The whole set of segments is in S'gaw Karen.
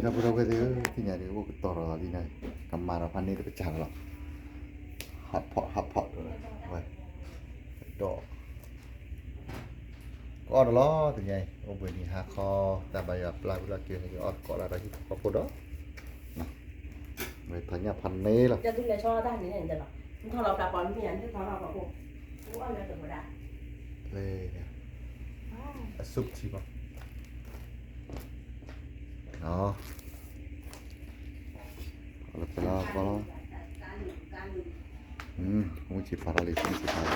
ဒီပုၢ်ဒီဝဲၢ်သ့ၣ်ဧၢ, သ့ၣ်ညါဒုး အိၣ်ကတီၤထီၣ်လီၤလံန့ၣ်, ကမၤဒီးဖးန့ၢ်တကစၢ်လီၤ. Hot pot, hot pot ဝဲ, ဒီး ကအီၣ်တၢ်လီၤ တနံၤအံၤ အိၣ်ဘှံးနံၤဟါခီ, တၢ်ဘါယွၤပျၢ်ဝံၤလီၤက့ၤ ဟဲက့ၤအီၣ်သကိးတၢ်ဒီးဟံၣ်ဖိဃီဖိဒီး, ဝဲဖးညၣ်ဖးန့ၢ်လီၤ. လၢ အ soup tea မး, လၢပလီၤပလီၤ, မုၢ်ဆ့ၣ်ဖးထီၣ်လံ မုၢ်ဆ့ၣ်ဖးလံ,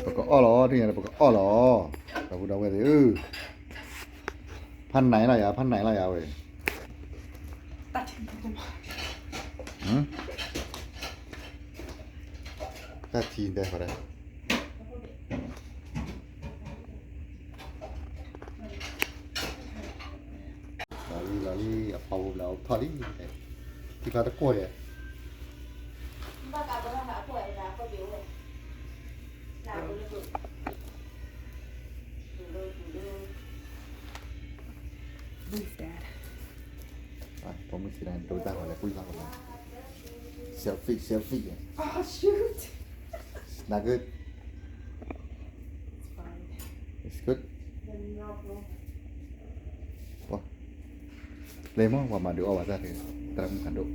ပကအီၣ်လီၤ တနံၤအံၤ ပကအီၣ်လီၤ, ဒီပုၢ်ဒီဝဲၢ်သ့ၣ်ဧၢ, ဖးနံၣ်လီၤယၤ ဖးနံၣ်လီၤယၤဝဲ တၢ်ထံတဲဃီဒီး လီၤလံ လီၤလံ အပီပူၤဘျီအိၣ်ထီၣ်လံ, ထံဖးတကိၢ်ယဲၢ် Who's that? ဖိမုၣ်စံးဒၣ်ဒိတၢ်ဃီလဲၣ် ကွံာ်လီၤဃီလဲၣ်, selfie selfie ယဲၢ်, Oh, shoot. It's not good. It's fine. It's good. လဲၤမ့ၢ် ပှၤမၤဒုးအီၣ်ဘၣ်တၢ်က့ၤ သရၣ်မုၣ်ဖးဒိၣ်,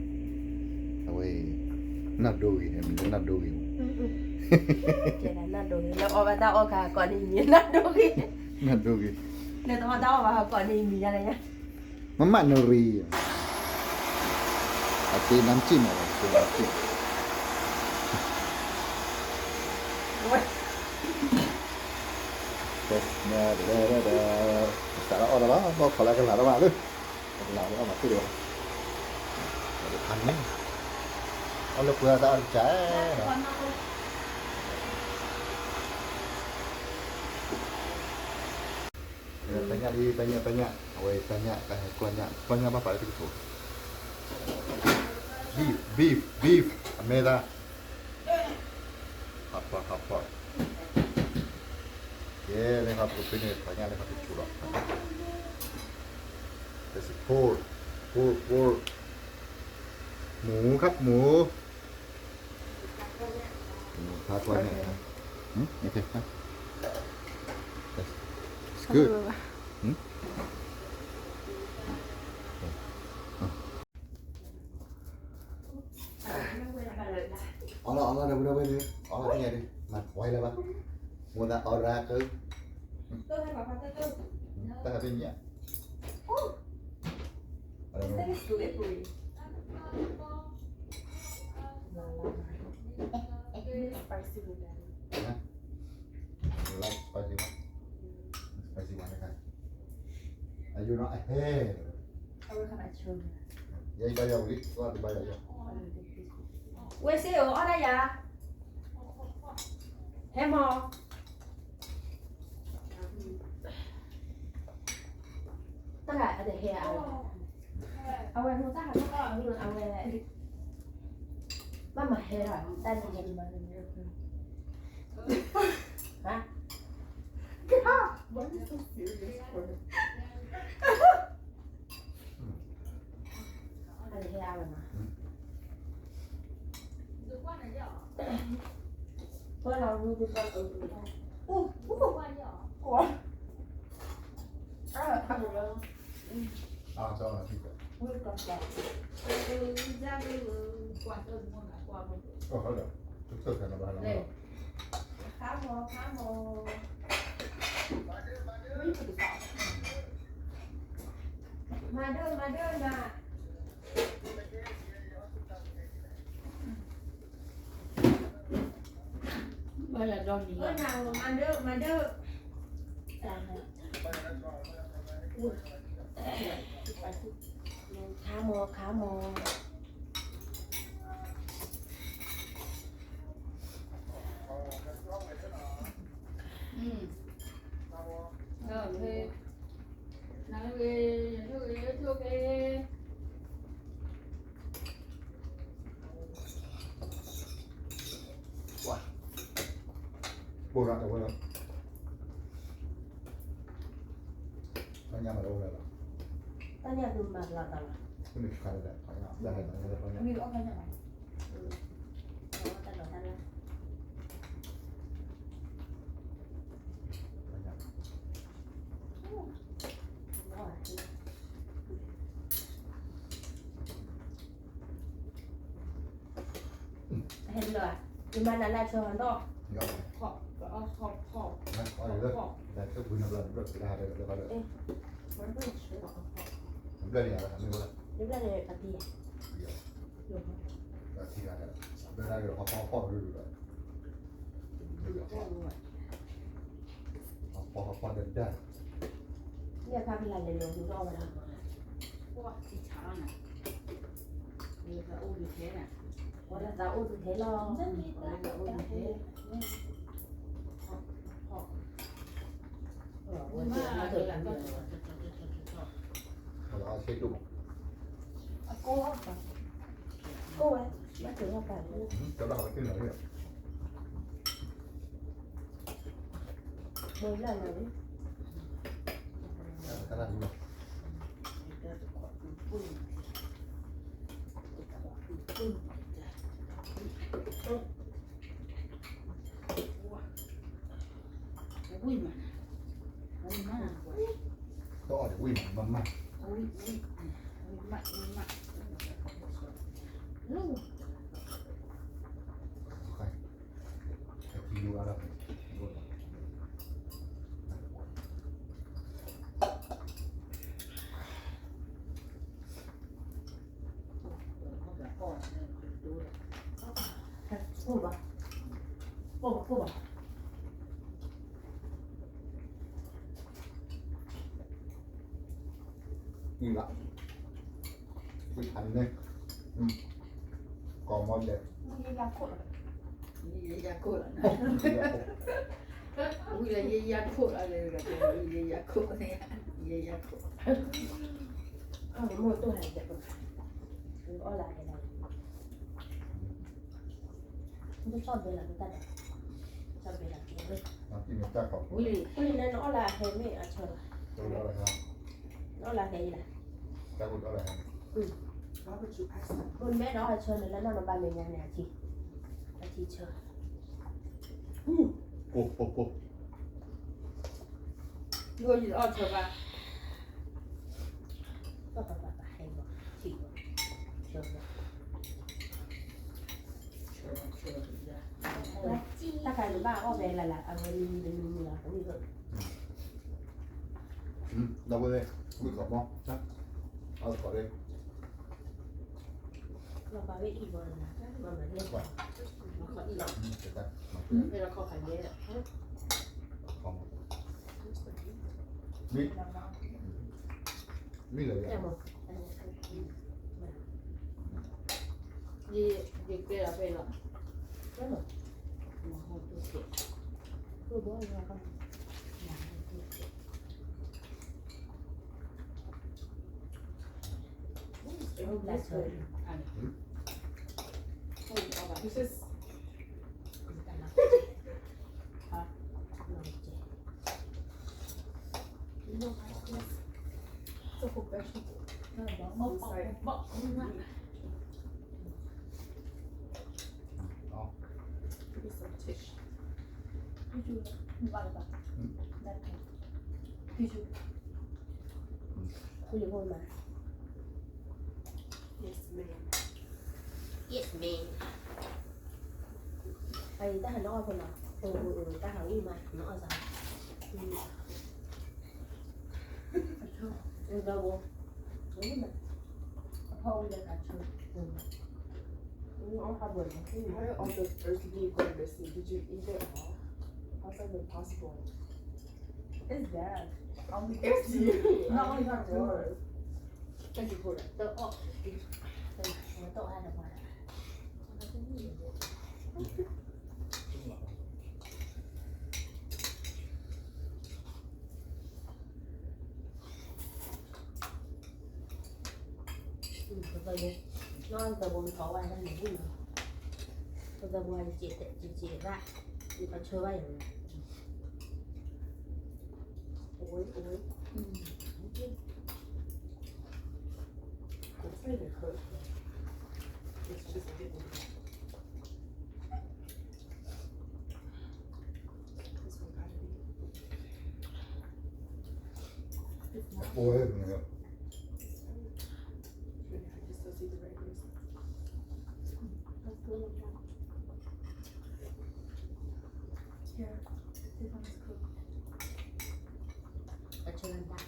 အဝဲ နီၢ်ဒိဂ့ၤ မ့ၢ်နီၢ်ဒိဂ့ၤ, နီၢ်ဒိဂ့ၤ လၢအီၣ်ဘၣ်တၢ်အီၣ်ခါကိးန့ၣ်မံၤ နီၢ်ဒိဂ့ၤ, နီၢ်ဒိဂ့ၤ, လၢတအီၣ်တၢ်အီၣ်ဘၣ်ကိးန့ၣ်မံၤဒ်လဲၣ်ညါ, မမနရံ အတ့နမ်းကံၣ်မး တ့နမ်းကံၣ်, ဝဲ တၢ်လၢအီၣ်တၢ်လီၤ ဘီၣ်ခိးလၢကလၤတမးလၢ ကလၤလၢအီၣ်မၤသ့ၣ်ဒီး ဖးန့ၣ် အီၣ်လၢပှဲၤတၢ်အီၣ်တကၢ်နီၤ, တၢ်ညၣ်လံ တၢ်ညၣ် တၢ်ညၣ် အဝဲတၢ်ညၣ် တၢ်ဟဲကျီၢ်ညၣ် ကျီၢ်ညၣ်ဘၣ်ပာ်လၢတကထိ, beef beef beef အမဲသား hot pot hot pot, ကဲ လၢခီပကပ့ၤန့ၣ် တၢ်ညၣ်လၢခီပကဆူၣ်လီၤ, တစံး pork pork pork, หมูครับ หมู หมู ทาควันเนี่ยนะ อืม โอเค ครับ It's good. อืม အီၣ်လီၤ အီၣ်လီၤ ဒီပုၢ်ဒီဝဲၢ်သ့ၣ် အီၣ်လီၤ သ့ၣ်ညါဒုး မၤဝဲလၢၤဘၣ် မိၢ်သးအီၣ်ရၣ်ကၢ တၢ်သ့ၣ်ညါ It's slippery. Spicy with that. Huh? You like spicy one? Spicy one, okay. Are you not a hair? I will have a children. Yeah, you buy your wig. What to buy your? ဝဲစ့ၢ်အိၣ်အီၣ်ဒၣ်ယၤ ဟဲမီၢ် တၢ်ဂၤအတဟဲအါဝဲ အဝဲမူတၢ်ဟးထီၣ်အမုၢ်အဝဲ ဘၣ်မၤဟဲလီၤ တၢ်န့ၣ် ဟါ What is so serious for? အတဟဲအါဝဲမး ပလီၤဝံၤဒီး အိၣ် အိၣ် ကွၢ် အါ အါ ဝံၤဒီး ခါမီ ခါမီ မၤဒိၣ် မၤဒိၣ် မၤ မၤဒိၣ် မၤဒိၣ် ခါမီ ခါမီ ပှၤ ဘိၣ်ရၣ်တဝဲလီၤ တၢ်ညၣ်မၤတအိၣ်လၢၤလီၤ ညၣ်သူမၤကလီတၢ်လီၤ. မ့ၢ်ခါလၢတၢ်ဖးညၣ် တၢ်ဟဲလီၤညၣ်လၢဖးညၣ် မ့ၢ်အီၣ်ဖးညၣ်ဘၣ်. တၢ်လီၤတၢ်လီၤ ဖးညၣ် ဟဲလၢ ယမၤနၤလၢအဆၢဟီၣ်နီၣ် ဖီၣ် ဖီၣ် ဖီၣ် ဖီၣ် ဖီၣ် ဘျၢၣ်န့ၣ် ပတံၢ် ဘျၢၣ်န့ၣ် ပတံၢ် ဖီၣ် ဖီၣ် ဖီၣ် ဒၣ်ဒၣ် ယဖးကလၢ်လဲၤလီၤ သူၣ်ထီၣ်ဝဲဒၣ် ပှၤထံဆးလီၤနၤ လၢသးအိၣ်ဒုးထဲနၤ ပှၤလၢသးအိၣ်ဒုးထဲလီၤ ပှၤလၢသးအိၣ်ဒုးထဲ အကိၢ် အကိၢ်ဝဲ ဘၣ်က့ၤထီၣ်ပာ်လၢ မ့ၢ်လၢ်လၢ် ဝံၣ်မး ဝံၣ်မး ဝံၣ်မး ဝံၣ်မး ဝံၣ်မး အိၣ်ဘၣ် အိၣ်ဘၣ် အိၣ်ဘၣ် အံၤလၢ ဝံၣ်ဖးန့ၣ် ကီၢ်မီၢ်ဒဲး ယယခိၣ်လီၤ ဝံၣ်လၢယယခိၣ်လီၤ ယယခိၣ်န့ၣ် ယယခိၣ် မိၢ်တိၢ်ဟဲကဲး အီၣ်လၢဟဲလီၤ နဆီၣ်ဘဲလီၤ နတၢ်ဒီး ဆီၣ်ဘဲလီၤ ဝံၣ်လံ ဝံၣ်လံ နအီၣ်လၢအဟဲမ့ၢ်အဆၢလီၤ နအီၣ်လၢဟဲအံၤလီၤ မ့ၢ်နမဲဒီးအီၣ်အဆၢန့ၣ် လၢနီၢ်နဘၣ်မဲာ်ညါန့ၣ် အထံ အထံဆၢ ကိၢ်ကိၢ်ကိၢ် ယအီၣ်ဆၢဘၣ် ပၢ်ပၢ်ပၢ်ပၢ် ဟဲလီၤ ထံၣ်လီၤ ဆၢဘၣ် တၢ်ခါန့ၣ်ဘၣ်အီၣ်ဖဲလၢ်လၢ် အဝဲမံမံတမံမံလီၤ တမံဘၣ် ဒီပုၢ်ဝဲၢ် ဝံၣ်ကီးမီၢ် အီၣ်ကီးလၢ လီၤပာ်ဝဲအံၤဘီနၤ မၤမၤန့ၣ် လီၤခီအံၤလီၤ မ့ၢ်လီၤခီခါယဲ မ့ၢ် မ့ၢ်လၢယ ယ ယကဲလီၤဖဲလီၤ မဟိတုကဲ မဟိတုကဲ This is You don't like this? It's a professional. It's like, give me some tissue. Did you, what about that? Did you? Did you want mine? Yes, ma'am. Yes, ma'am. အံၤတၢ်ဟးနအီၣ်ဖိနီၤ အၢ အၢ အၢ တၢ်ဟးဝံၣ်မး နအီၣ်စၢ် အီၣ်ဘိ အဖီဝံၣ်လၢကဆၢ အီၣ်ဟးဘိ How did all the recipe go missing? Did you eat it all? How's that even possible? It's bad. Only it's you. Not only yours. Thank you for that. The, oh, the, the, the, the, ပသးဘိ နီၢ်သးဘိမထီၣ်ဝဲဒၣ်န့ၣ် ပသးဘိယကဲးတဲး ယကဲးဘၣ် ယပဆၢဘၣ်ယၤ အဝဲ အဝဲ အဝဲ အဝဲ Wait, it's just getting. This one gotta be. It's not. Ôi, mình ạ. Maybe I just don't see the right reason. That's good. Yeah, this one is cooked. But you went back.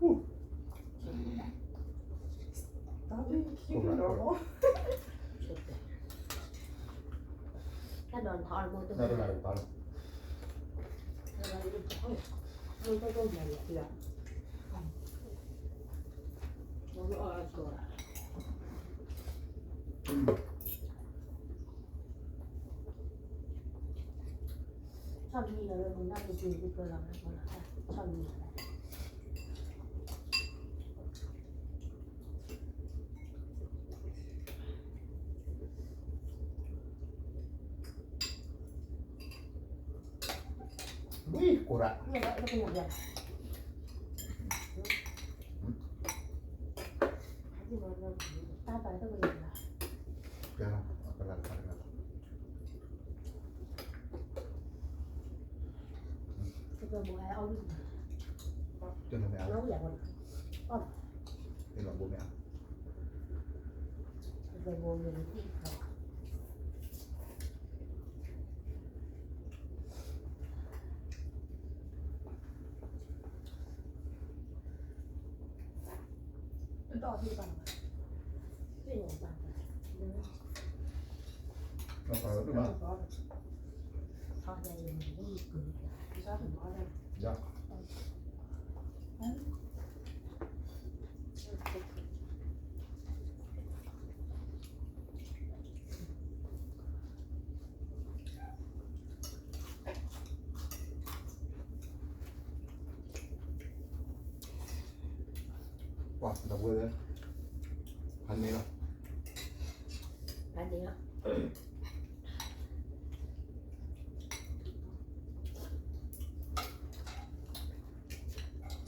Ooh. That'd be cute, normal. That don't harm. Wih, kurak. Tơnà mẹ áo. Tơnà bố mẹ áo. Wow, the weather. Honey, honey.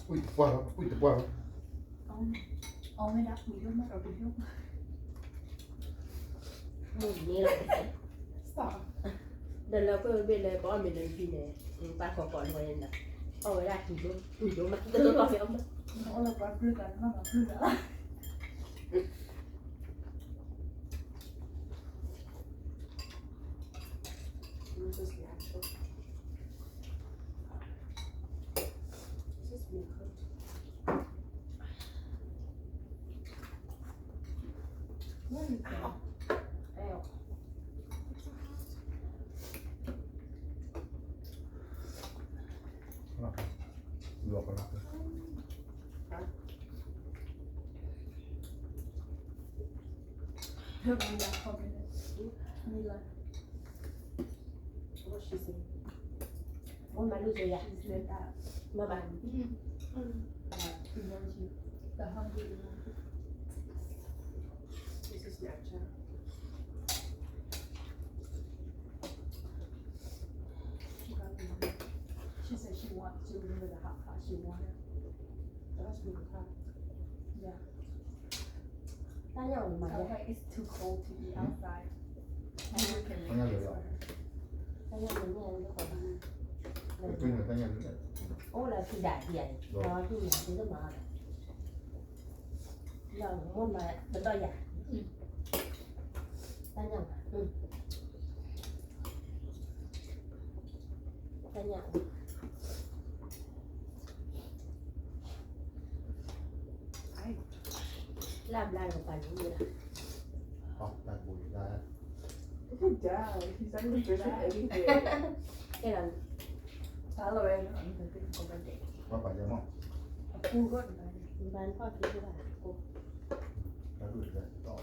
Ui, tơpua lắm, ui, tơpua lắm. Ông, ông ấy đã ui nước mắt ở Bình Phước. Mùi nè lắm. Sao? Đợt là quên biết là có mình đang phi nè. Ừ, ba có có nuôi nè. Ông ấy đã ui nước, ui nước mắt, tôi có phải ông. Ông là quá vui cả, nó là vui cả. This is me cooked. What is that? Ow. Luộc cái mặt đi. Hả? What she say? Môn mà lui rồi ạ. Mà bạn. This is Snapchat. She said she wants to remember the hot pot she wanted. That's really hot. Yeah. Tanya, oh my God. It's too cold to be outside. Tanya, oh, la, she died here. Oh, la, she died here. Lawyer, môn mà, the lawyer. Tanya, mm. Tanya. Ai. Làm lại một phần nữa. Ơ, đang bùi ra. Good job. He's done good for everything. Cái là. Talo, eh, no, I'm thinking of a date. What about your mom? A food, what about it? Bán qua ký cho bạn cô. Tao đuổi về. Tao.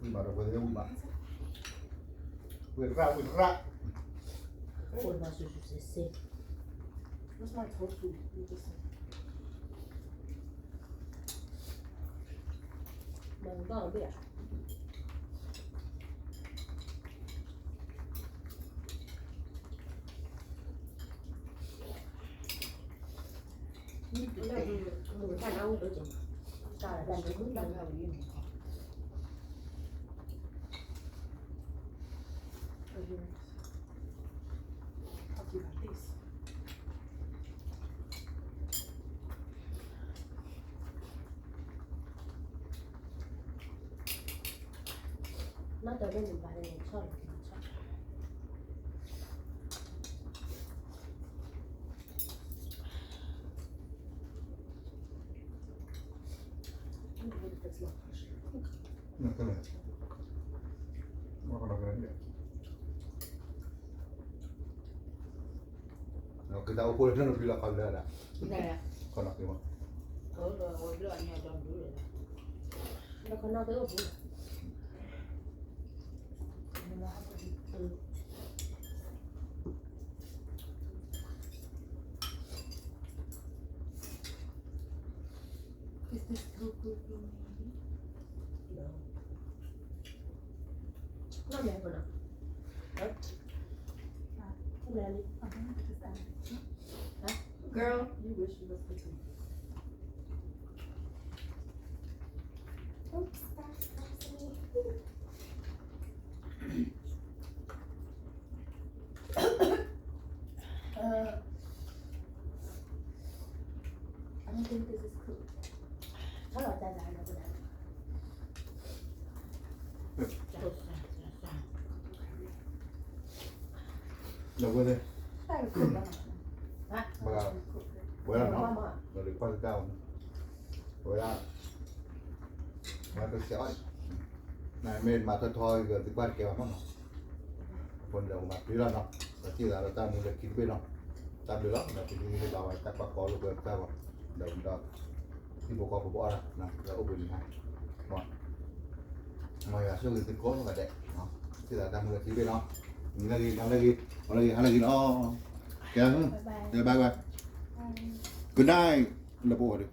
Ui, mà đâu có thể ui mà. Ui, rạ, ui, rạ. Ôi, mà sụt sụt sịt sịt. Where's my tofu? Eat this thing. Mà con không biết à? ကတၢ်အိၣ်ဖှိၣ်လၢနပျံၤလီၤခီလၢဒၣ်, ခီနီၣ်က့ၤမး, Girl, you wish you was pretend. Oops, that's me. Uh, I don't think this is cooked. ဒီးဝဲလဲၣ်, ဝဲလီၤနီၤ, ဒီးကွၢ်တၢ်ဝဲ, ဝဲဒၣ်, ဝဲတစဲးအီၤ, နမ့ၢ်မၤထီထီက့ၤ သုကွၢ်တကဲဘၣ်မးနီၤ, အဃိန့ၣ်ဒီး ပမၤပျံၤလီၤနီၤ, ဒီးစံးသးဒီးတၢ်မူလၢခံတဘ့ၣ်နီၤ, တၢ်ဘျုးလီၤ, ဒီးပမ့ၢ်ဘၣ်ဝဲတၢ်ကွၢ်ကီလိာ်ကွဲပတၢ်ဂီၤ, ဒီးဒီး ထံဖိကီၢ်ဖိပအီၣ်တၢ်, လၢအိၣ်ဘှံးနံၤဟါ, မ်ယွၤဆိၣ်ဂ့ၤသုကိးဂၤဒဲး, စံးသးတၢ်မူလၢခံတဘ့ၣ်နီၤ, နံၤလၢဂ့ၤ, နၤလၢဂ့ၤ, အီလၢဂ့ၤ, ဟါလၢဂ့ၤနီၤ, ကဲ, bye bye, good night, လၢပအိၣ်ဒီး